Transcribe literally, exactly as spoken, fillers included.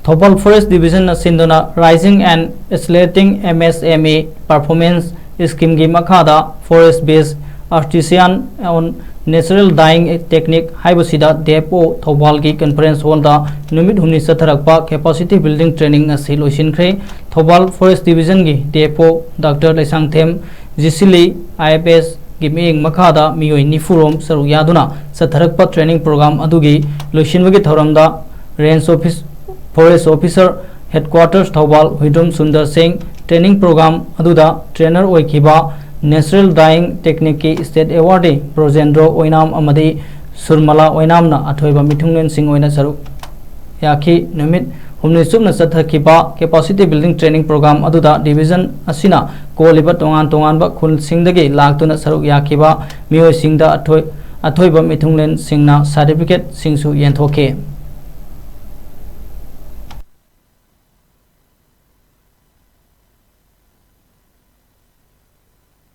Thoubal Forest Division ꯅ ꯁꯤꯟꯗꯨꯅ Rising and Accelerating M S M E Performance Scheme ꯒꯤ ꯃꯈꯥꯗ Forest Based Artisan on Natural Dyeing Technique ꯍꯥꯏꯕꯁꯤꯗ D F O ꯊꯧꯕꯥꯜꯒꯤ conference hall ꯗ ꯅꯨꯃꯤꯠ ꯍꯨꯝꯅꯤ ꯆꯠꯊꯔꯛꯄ Capacity Building Training ꯑꯁꯤ ꯂꯣꯏꯁꯤꯟꯈ꯭ꯔꯦ꯫ ꯊꯧꯕꯥꯜ Forest Division ꯒꯤ D F O Doctor Leishangthem ꯖꯤꯁꯤꯂꯤ I F S ꯒꯤ ꯃꯤꯠꯌꯦꯡ ꯃꯈꯥꯗ ꯃꯤꯑꯣꯏ ꯅꯤꯐꯨ ꯔꯣꯝ ꯁꯔꯨꯛ ꯌꯥꯗꯨꯅ ꯆꯠꯊꯔꯛꯄ training program ꯑꯗꯨꯒꯤ ꯂꯣꯏꯁꯤꯟꯕꯒꯤ ꯊꯧꯔꯝꯗ Range Office, Forest Officer, Headquarters Thoubal ꯍꯨꯏꯗ꯭ꯔꯨꯝ Sundar ꯁꯤꯡ, training program ꯑꯗꯨꯗ trainer ꯑꯣꯏꯈꯤꯕ Natural Dyeing Technique ꯀꯤ State Awardee ꯕ꯭ꯔꯣꯖꯦꯟꯗ꯭ꯔꯣ ꯑꯣꯏꯅꯥꯝ ꯑꯃꯗꯤ ꯁꯨꯔꯃꯂꯥ ꯑꯣꯏꯅꯥꯝꯅ ꯑꯊꯣꯏꯕ ꯃꯤꯊꯨꯡꯂꯦꯟꯁꯤꯡ ꯑꯣꯏꯅ ꯁꯔꯨꯛ ꯌꯥꯈꯤ꯫ ꯅꯨꯃꯤꯠ ꯍꯨꯝꯅꯤ ꯆꯨꯞꯅ ꯆꯠꯊꯈꯤꯕ Capacity Building Training Program ꯑꯗꯨꯗ division ꯑꯁꯤꯅ ꯀꯣꯜꯂꯤꯕ ꯇꯣꯉꯥꯟ ꯇꯣꯉꯥꯟꯕ ꯈꯨꯜꯁꯤꯡꯗꯒꯤ ꯂꯥꯛꯇꯨꯅ ꯁꯔꯨꯛ ꯌꯥꯈꯤꯕ ꯃꯤꯑꯣꯏꯁꯤꯡꯗ ꯑꯊꯣꯏ-, ꯑꯊꯣꯏꯕ ꯃꯤꯊꯨꯡꯂꯦꯟꯁꯤꯡꯅ certificate ꯁꯤꯡꯁꯨ ꯌꯦꯟꯊꯣꯛꯈꯤ꯫